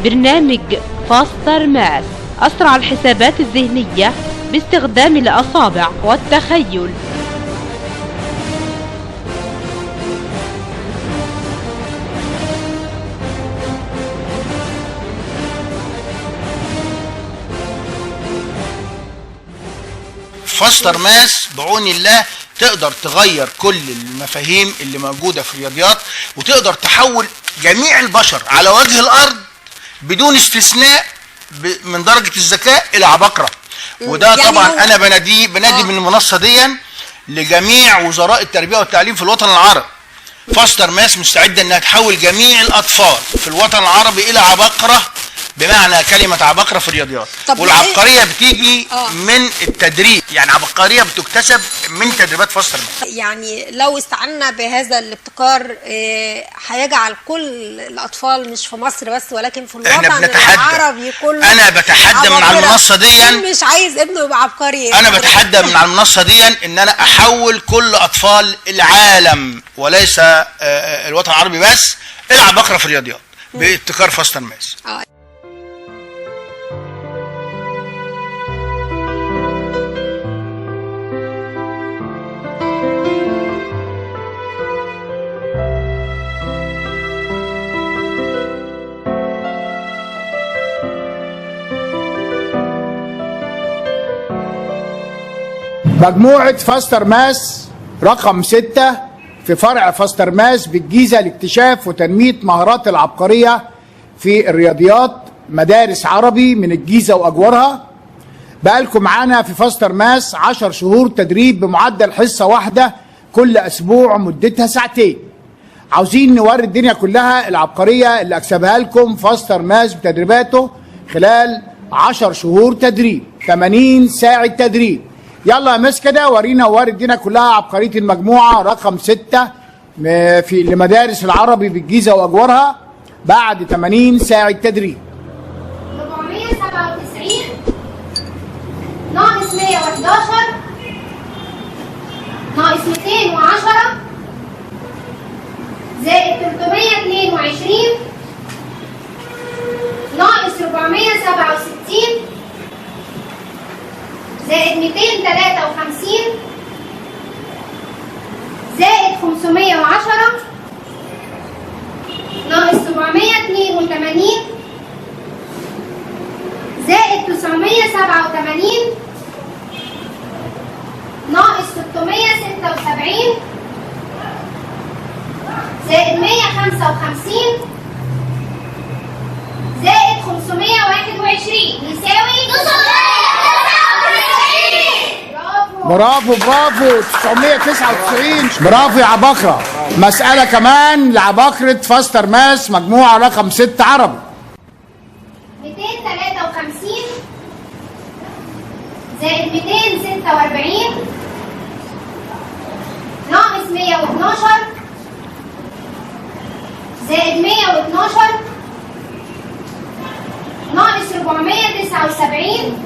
برنامج Faster Math، أسرع الحسابات الذهنية باستخدام الأصابع والتخيل. Faster Math بعون الله تقدر تغير كل المفاهيم اللي موجودة في الرياضيات، وتقدر تحول جميع البشر على وجه الأرض بدون استثناء من درجة الذكاء إلى عباقرة. وده يعني طبعا هو- أنا بنادي من المنصة دي لجميع وزراء التربية والتعليم في الوطن العربي. Faster Math مستعدة إنها تحول جميع الأطفال في الوطن العربي إلى عباقرة، بمعنى كلمة عباقرة في الرياضيات. طب والعبقرية بتيجي من التدريب، يعني عبقرية بتكتسب من تدريبات Faster Math. يعني لو استعنا بهذا الابتكار هيجعل كل الأطفال مش في مصر بس ولكن في احنا الوطن بنتحدى. العربي كله أنا بتحدى من على عباقرة. المنصة دي. مين مش عايز ابنه يبقى عبقري؟ أنا بتحدى من على المنصة دي إن أنا أحول كل أطفال العالم وليس الوطن العربي بس إلى عباقرة في الرياضيات بابتكار Faster Math. مجموعة Faster Math رقم 6 في فرع Faster Math بالجيزة لاكتشاف وتنمية مهارات العبقرية في الرياضيات، مدارس عربي من الجيزة وأجوارها. بقالكم معانا في Faster Math 10 شهور تدريب بمعدل حصة واحدة كل أسبوع مدتها ساعتين. عاوزين نوري الدنيا كلها العبقرية اللي أكسبها لكم Faster Math بتدريباته خلال 10 شهور تدريب، 80 ساعة تدريب. يلا يا مس كده ورينا ووري الدنيا كلها عبقرية المجموعة رقم 6 في لمدارس العربي بالجيزة وأجوارها بعد 80 ساعة تدريب. 497 ناقص 111 ناقص 210 زائد 322 ناقص 467 زائد 253 زائد 510 ناقص 782 زائد 987 ناقص 676 زائد 155 زائد 521 يساوي 999. برافو برافو، 999. برافو يا عباقرة. مسألة كمان لعباقرة Faster Math مجموعة رقم 6 عربي. 253 زائد 246 ناقص 112 زائد 112 ناقص 479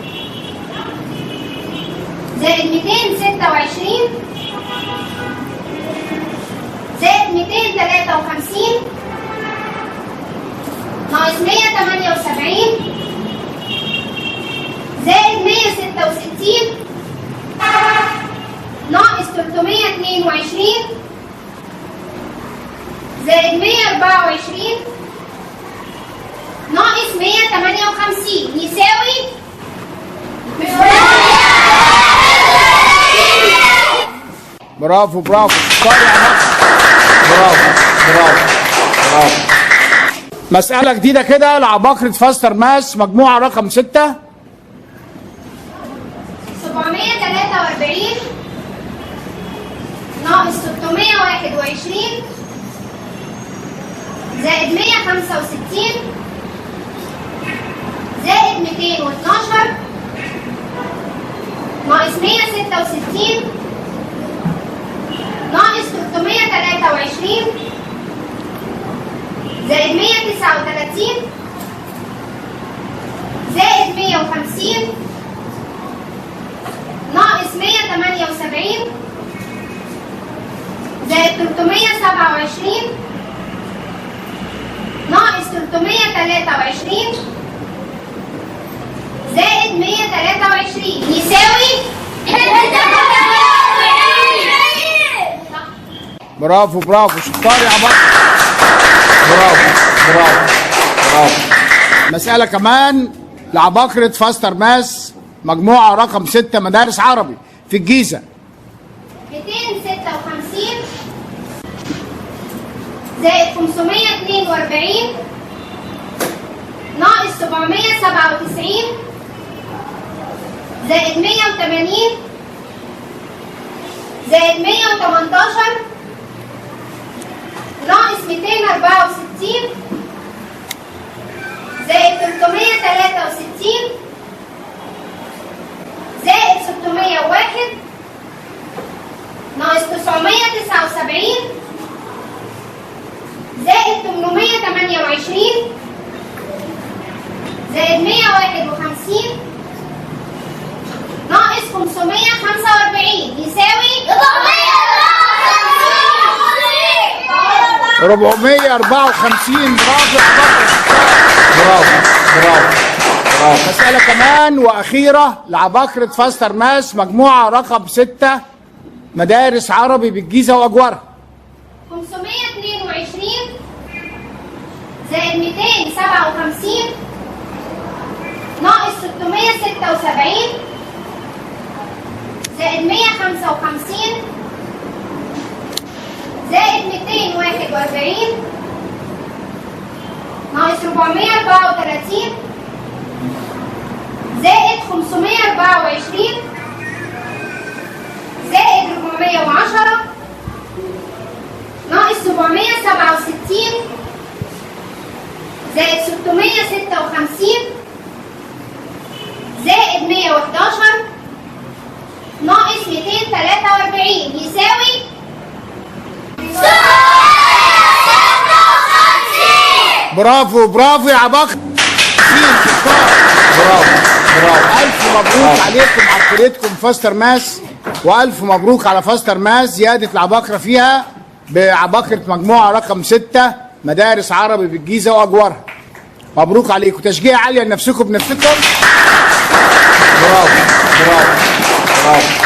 زائد 226 زائد 253 ناقص 178 زائد 166 ناقص 322 زائد 124 ناقص 158 يساوي برافو برافو. برافو برافو برافو. مسألة جديدة كده لعباقرة Faster Math مجموعة رقم 6. 743 ناقص 621 زائد 165 زائد 212 ناقص 166 ناقص 323 زائد 139 زائد 150 ناقص 178 زائد 327 ناقص 323 زائد 123 يساوي 43. برافو برافو، شطار يا عباقرة. برافو برافو برافو. مسألة كمان لعباقرة Faster Math مجموعة رقم 6 مدارس عربي في الجيزة. 256 زائد 542 ناقص 797 زائد 180 زائد 118 ناقص 264 زائد 363 زائد 601 ناقص 979 زائد 828 زائد 151 ناقص 545 يساوي 454. برافو يا عباقرة. برافو برافو برافو. مسألة كمان وأخيرة لعباقرة Faster Math مجموعة رقم 6 مدارس عربي بالجيزة وأجوارها. 522 زائد 257 ناقص 676 زائد 155 زائد 241 ناقص 434 زائد 524 زائد 410 ناقص 767 زائد 656 زائد 111 ناقص 243 يساوي برافو برافو يا عباقرة. شطار. برافو برافو. ألف مبروك عليكم عبقريتكم Faster Math، وألف مبروك على Faster Math زيادة العباقرة فيها بعباقرة مجموعة رقم 6 مدارس عربي بالجيزة وأجوارها. مبروك عليكم، تشجيع عالية لنفسكم بنفسكم. برافو برافو برافو.